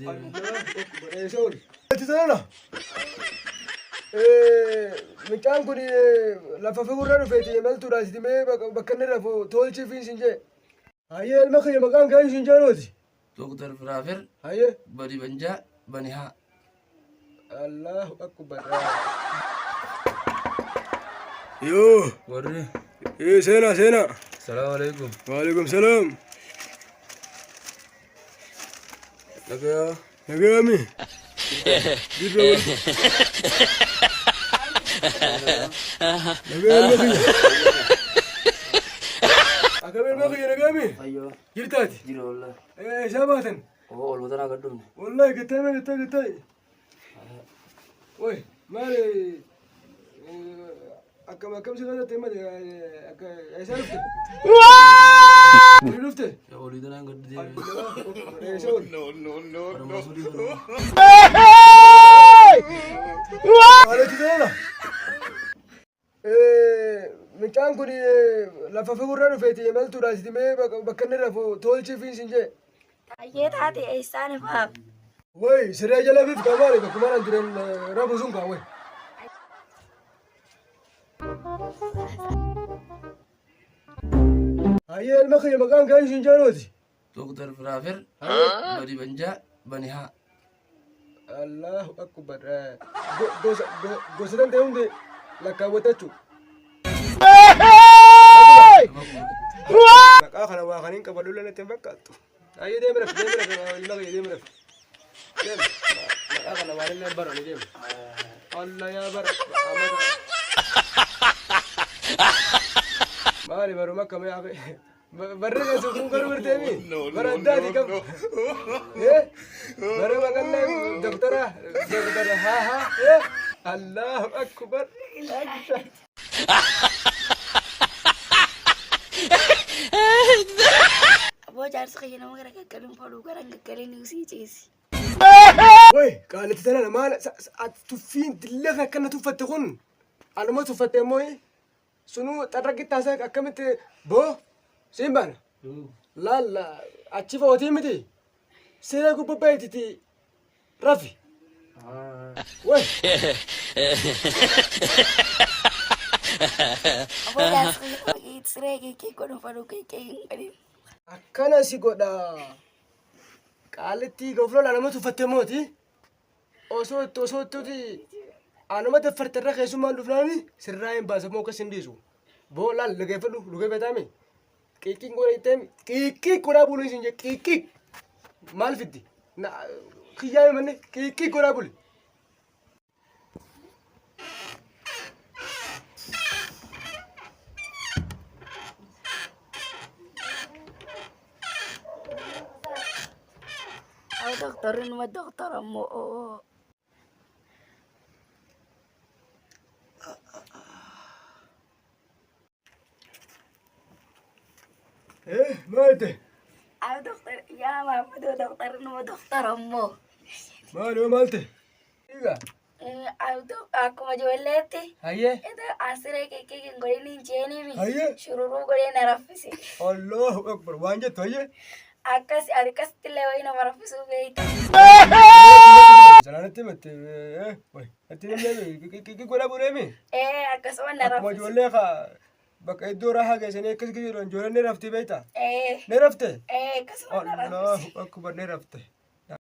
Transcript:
deeme. Eessa oolu? Itti tolana. Mucaan kun lafa fagurra dhufeeti imaltuudha sitti mee bakka inni rafu tolchii fi sin jee. Hayyee ilma kiyya maqaan kee sin jaanuuti. Doktar Firaafir Hayyee. bani banjaa bani haa. Allahu akbar. Yoo. Warri. Ee seenaa seenaa. Salaamu alaikum. Waalaikum salaam. Nagayaa. Nagaami. Jirra wal. Nagaa ilma kiyya. Akkam ilma kiyya nagaami? Fayyoo. Jirtaati? Jira wallah. Ee isaa baatan? Oo ol watanaa gad dhumne. Wallahi gattee mee gattee gattee. Way maali akkam akkam si keessatti himate akka eessa dhufte? Olii dhufte? Olii tanaan gad deeme. Eessa oolu? Haruma sudii haruma. Maalitti ta'eera? Mucaan kun lafa fagurra dhufeeti imaltuudha sitti mee bakka inni rafu tolchii fi sin jee. Taayyee taate eessaan ifaaf. Way siree jala fiif kaa maali bakkuma naan tureen rafu sun kaa way. Hayyee ilma kiyya maqaan kee sin jaanuuti. Doktar Firaafir bani banjaa bani haa. Allahu akbar. Gosa gosa tan ta'e hundi lakkaawwata jechuudha. Maqaa kana waa kan hin qabadhu illee natti hin fakkaattu. Ayyee deemi rafi deemi rafi ilma kiyya deemi rafi. Deemi. Maqaa kana waan illee bara ni deemi. Allah yaa bara. Maali baruma akkamii hafe. Barri keessa kun garuu barteemi. Bara addaati kam. Eh? Bara maqallee doktara doktara haa haa. Eh? Allahu akbar. Aboo jaarsi kiyya nama gara gaggaluun fadhuu gara hin gaggaliin usii ciisi. Way qaalitti tana maal tuffiin dillee kan akkana tuffatte kun anuma tuffatte immoo Sunuu xarraqi taasaa akkamitti boo siin baana. Laal achi footii miti. Siree gubbaa baay'ititi rafi. Way. Aboo jaarsi kiyya siree kee godhun fadhuu kee kee hin godhin. Akkana si godha. Qaalittii goflola nama tuffatte mooti. Osoo itti osoo itti anuma daffarte irra keessummaan dhufnaani sirraa hin baasa moo akkas hin dhiisu. Boo laal dhageeffadhu dhugee beetaami. Qiiqqiin godha jettee qiiqqii godhaa bulu isin jee qiiqqii maal fiddi? Kiyyaa manne qiiqqii godhaa buli. Aboo doktorri numa doktora immoo. Eh, maal ta'e? Aboo doktor yaa maammadoo doktorri numa doktora immoo. Maal yoo maal ta'e? Egaa. Akkuma ijoolleetti Hayyee. asiree keekee hin godhin hin jeenimi. Hayyee. Shururuu godhee na raffise. Allahu akbar waan jettu hayyee. Akkas akkasitti illee wayii nama raffisuu beekta. Salaanatti himatte way itti namni qiqqi godha buleemi. Ee akkasuma na Akkuma raffise. ijoollee kaa bakka iddoo raahaa geessanii akkas jedhan ijoolleen ni rafti beekta. Ee Ni rafte. ee akkasuma na raffise. Allahu akbar ni rafte.